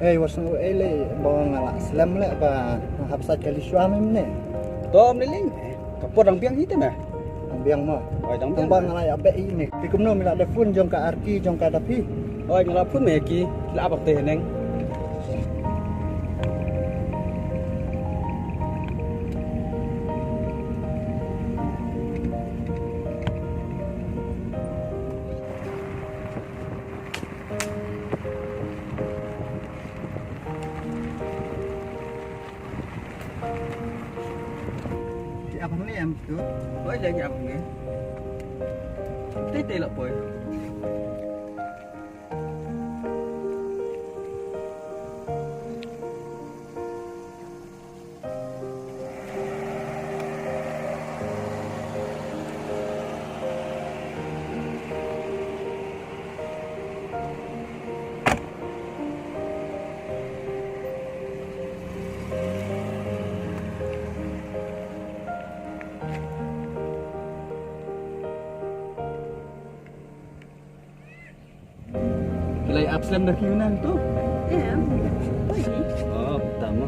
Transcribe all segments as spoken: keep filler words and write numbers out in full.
Ei, wat sngew ei lei ba nga la slem leh ba nga hap sait kali shuwa mynne. To ym lei lei. Ka por dang biang hi te me. Dang biang mo. Oi, dang biang. Tang ba nga la ïa beh ïa ne. Te kumno me la da phone jong ka Arki jong ka da phi? Oi, nga la phone me ki. La bak te neng. Ki ap hangne em tu? Oi, lagi ap hangne. Tei tei lah poi. Ki la ïa ap slem da ki u nang tu. Em, oi. Oh, tama.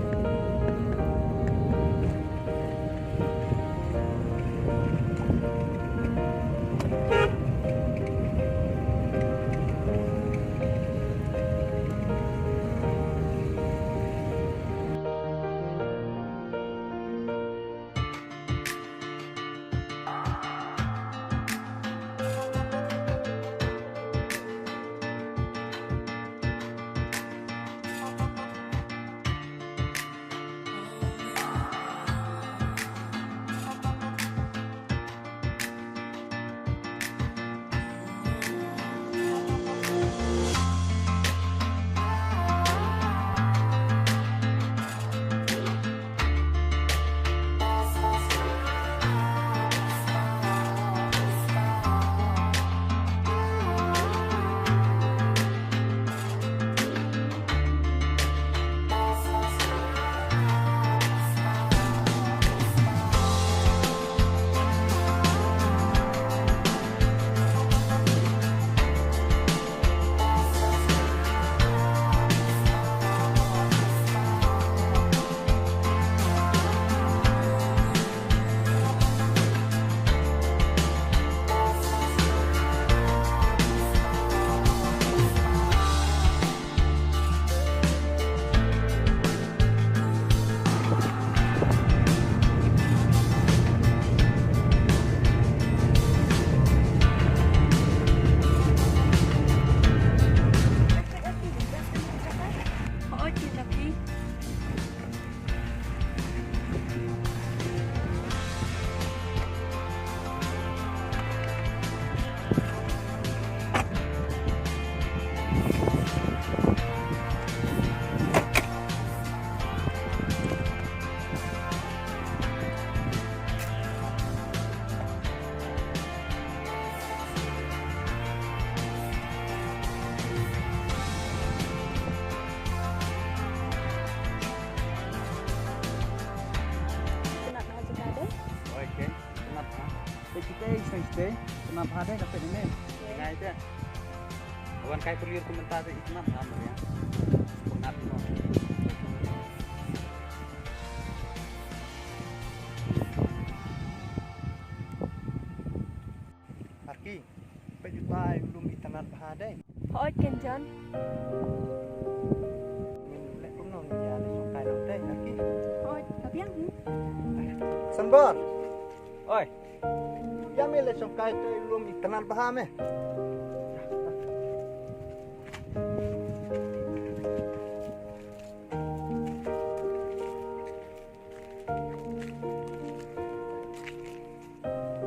Itynnad bha jaka dei. Oi, Ken, itynnad bha. Te kita i seng ste, itynnad bha dei ka peit ne. Ngai te. Wan kai kulir ku mynta te itynnad bha Maria. Itynnad mo. Arki, peit uta i lum itynnad bha dei. Hooid Ken John. Ngin leh kumno, ngin ïa leit shongkai nangta, Arki? Hooid, ka biang hi. Sanbor. Oi. Ïa me leit shongkai te i lum itynnad bha me.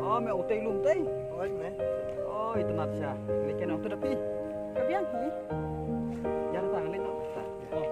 Oh, me utei lum tei. Oi, me. Oh, itynnad sha. Me ken ong tu da phi. Ka biang hi. Ïa ta ngan leit noh ta. Oh.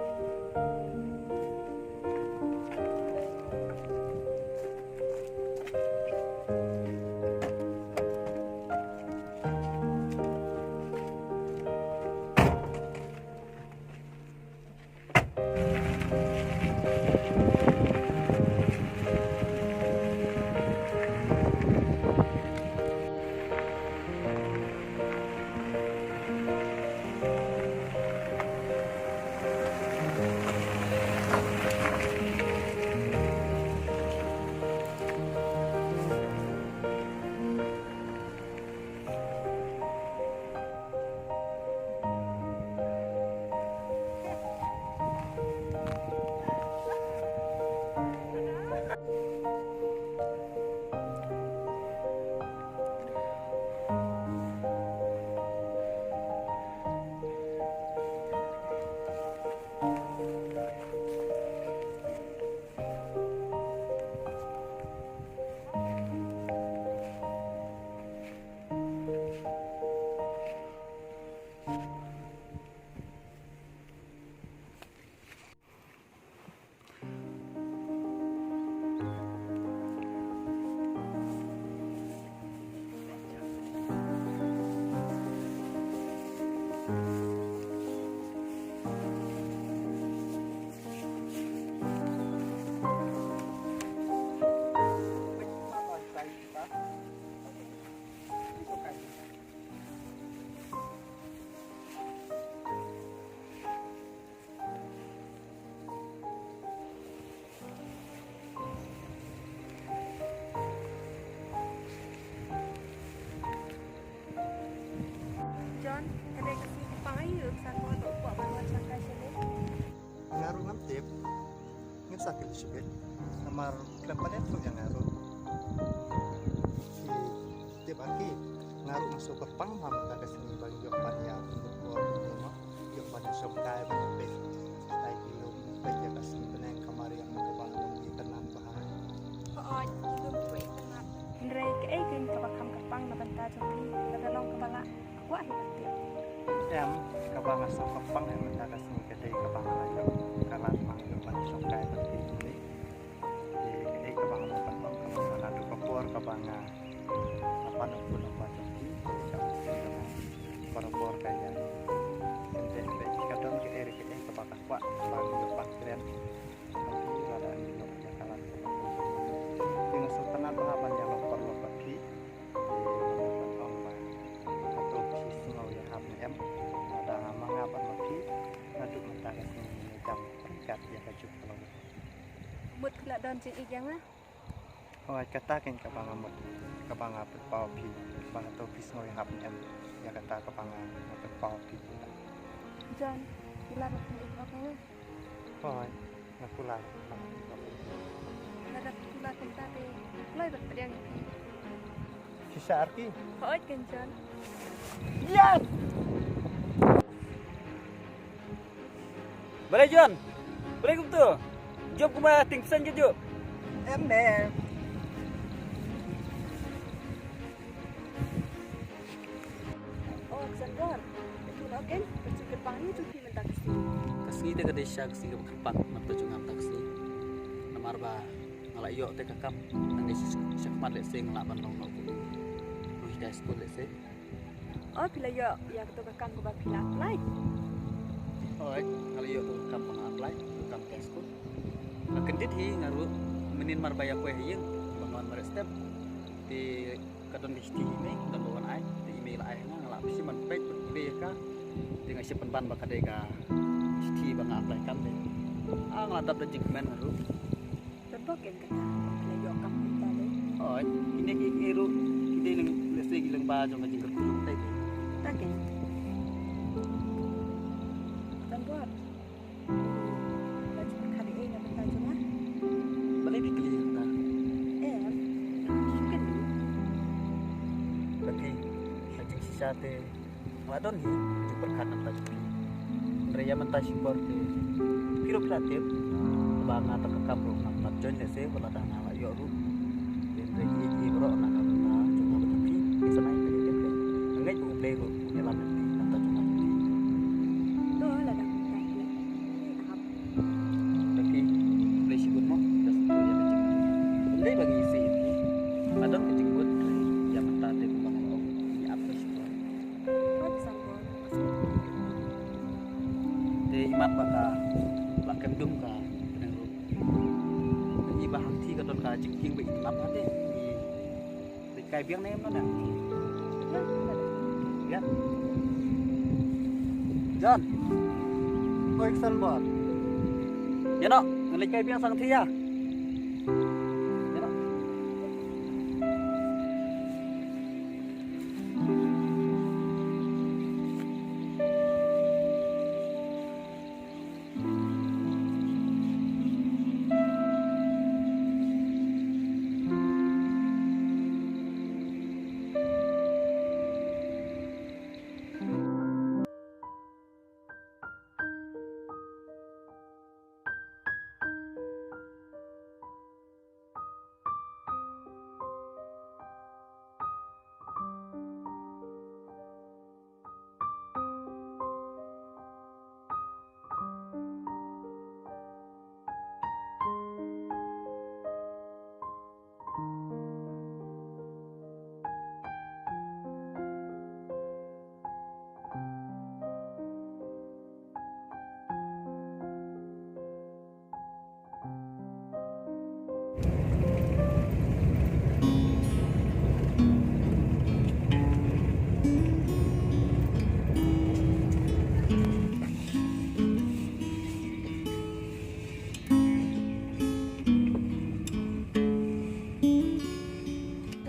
Phi la shibit. Namar khlem pat ïathuh ïa nga ruh. Phi tip aki, nga ruh nga sngewkyrpang ma mynta ka sngi ban ïoh ban ïa pynbor por, ïoh ban ïa shongkai ban ïa peit. Katai ki lum peit ïa ka sngi bneng ka mariang kaba long ïa ka nam bha. Hooid, ki lum kiba ïa ka nam. Hynrei kaei kein kaba kham kyrpang na bynta jong phi, lada long kaba lah? Kwah hi ba tip. Em, kaba nga sngewkyrpang em mynta ka sngi ka dei kaba nga la ïoh ka lad ba nga ïoh ban shongkai bad phi mynne. Te ka dei kaba nga la ban ong kaba nga la duh ka por kaba nga la pan u khun u ba jong phi. Ka por ka ïa. Teng teng ka don kaei re kaei kaba ka kwah ban ïoh ban kren. Phi lada ïoh ïa ka lad kaba nga sngewtynnat bha ban ïa long paralok bad phi. Te nga kwah ban ong ba hato phi sngew ïahap ne em? Lada ma nga bad ma phi naduh mynta ka sngi ngin ïa jam ryngkat ïa ka juk ka long. Mut phi la don jingïeit ïa nga? Hooid, kata kein kaba nga mut, kaba nga pynpaw phi, ba hato phi sngew ïahap ne em ïa kata kaba nga, nga pynpaw phi. John, phi la don jingïeit ïa nga? Hooid, nga kular. Lada phi kular kumta te kloi ban pdiang ïa phi. Shisha arki? Hooid, Kanchan. Yes! Balei John? Balei kumto? Jop kumba ting phew san jot jop. Em ne. Oh, Xander, itu no ken, ka jingkyrpang ïa jong phi mynta ka sngi. Ka sngi te ka dei shisha ka sngi kaba kyrpang na bynta jong nga mynta ka sngi. Namar ba nga la ïoh te ka kam, nangne sha, sha khmat lehse nga lah ban long noh kum u hidai skul lehse. Oh, phi la ïoh ïa kato ka kam kaba phi la apply? Hooid, nga la ïoh kato ka kam ba nga apply, kato ka kam hidai skul. Nga kyndit hi nga ruh mynnin mar ba ïa poi ha ïing ba nga wan mareh step. Te ka don ka shithi email, ka don ba wan ai, te email la ai ha nga, nga la pynshim ban peit ban pule ïa ka. Te nga shim pynban ba ka dei ka shithi ba nga apply kam te. Ah, nga la dap da jingkmen nga ruh. Don bok ken kata, phi la ïoh kam mynta te. Hooid, ine i, i ruh ki dei leng, lehse ki lyngba jong ka jingkyrkhu jong phi te. Ta ken. Don bok. Ba jingkyrkhu ïa nga mynta jong nga. Balei phi kylli ïa kata? Em. Phi kylli. Kati, ka jingshisha te. Nga don hi jingpyrkhat na bynta jong phi. Hynrei ïa mynta shipor te phi ruh phi la tip ba nga ta ka kam ruh ngam pat join lehse, wat lada nga la ïoh ruh. Te hynrei ïa ki baroh na ka bynta jong nga bad jong phi, phi sa nai phi tip leh. Nga ngeit ba U Blei ruh un ïalam ïa phi na bynta jong nga bad jong phi. To lada kumta phi. Laki, U Blei shibun mo, da sngewthuh ïa ka jingmut. Ym dei ba ngi isih ïa phi. Nga don ka jingmut, ïa mynta te kumba nga ong, ngi ap ka shibun. Te imat ba ka la kem dum ka bneng ruh. Te i ba hangti ka don ka jingkieng ba i tnap ha te. I leit kai biang ne em no da? Biang. John. Oi, Xander. Ïa no, ngan leit kai biang sang thi ïa. Ïa no.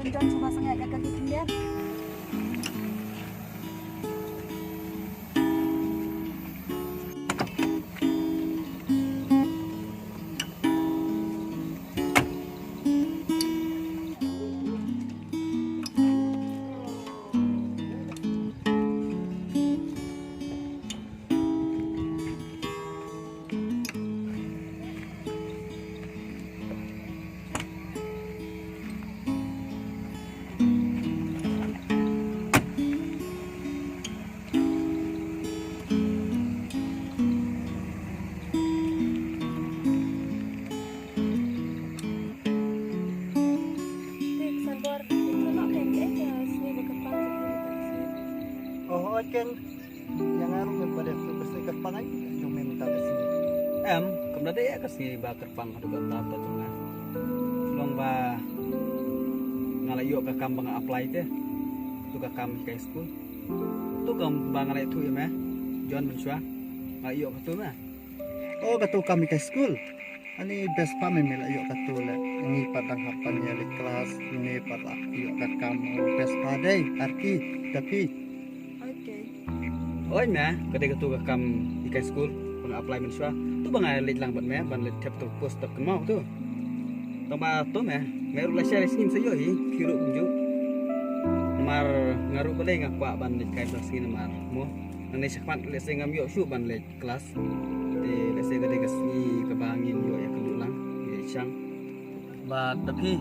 Don John, sngewbha sngewbha ïa ka kali khyndiat. Keng, ïa nga ruh mynba dei tu ka sngi kyrpang ai jong me mynta ka sngi. Em, kam da dei ka sngi ba kyrpang haduh katta katta jong nga. Long ba nga la ïoh ka kam ba nga apply te. Tu ka kam hikai skul. Tu kam ba nga la ïathuh ïa me John mynshuwa. Nga la ïoh katu me. Oh, katu kam hikai skul. Ani best pa me, me la ïoh katu le. Ngi pat dang hap ban ïa leit klas, me pat la ïoh ka kam. Oh, best pa dei, Arki, da phi. Okay. Oi me, ka dei katu ka kam hikai skul, ba nga apply mynshuwa. Tu ba nga leit lang bad me, ban leit thep tu post tu kynmaw tu. Tang ba tu me, me ruh lashai sngi sa ïoh hi, phi ruh kumjuh. Namar nga ruh balei nga kwah ban leit kai ba sngi namar mo. Nangne shakhmat lehse ngam ïoh shuh ban leit klas. Te lehse ka dei ka sngi kaba ngin ïoh ïakynduh lang, ïa i Shang. Bad da phi,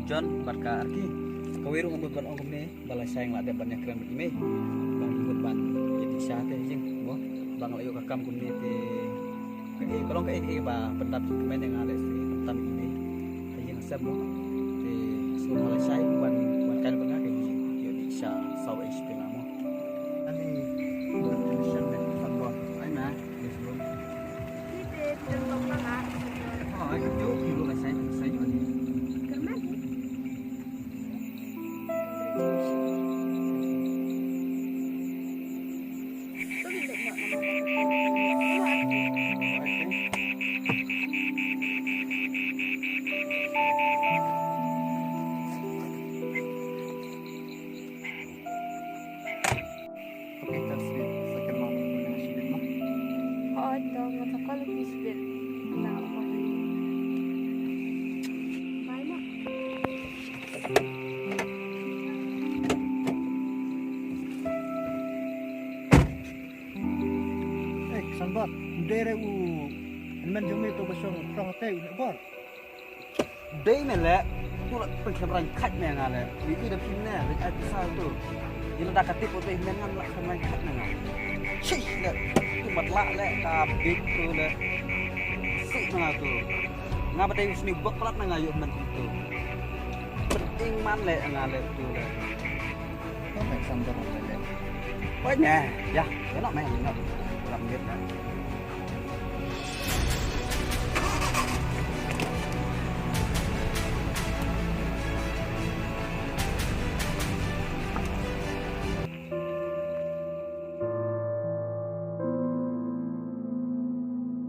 John, bad ka Arki. Kawei ruh nga mut ban ong kumne, ba lashai nga la dep ban ïakren bad i mei. Ba ngin mut ban ïa ti sha te jing, mo. Ba nga la ïoh ka kam kumne te. Kaei, ka long kaei kaei ba pyndap jingkmen ïa nga lehse, tam i mei. Ha ïing ha sem mo. Te sngewbha lashai ban, ban kai bad nga ka ïoh ti sha saw ei shi te nga mo. Ani, buat solution me, Sanbor. Ai na, yes, bro. Kita belum bawa lah. Oh, ai, jauh, jauh, lah, saya, saya, saya. Kerana Eh, Sanbor, ndei re u, men jong me to ba shong prong te u ne bor. Dei me leh, tu la pynkhlem rang khat me nga leh. Wi i da phi ne, leh ai pisa tu. Ila da ka tip u te me nga la khlem rang khat me nga. Shish leh, tu mat la leh, ka bit tu leh. Sih me nga tu. Nga ba dei u sni bok palat me nga yu men tu. Penting man leh nga leh tu leh. Kau me Sanbor leh. Oi ne, ya, ya nak me, ya nak. Lam git na.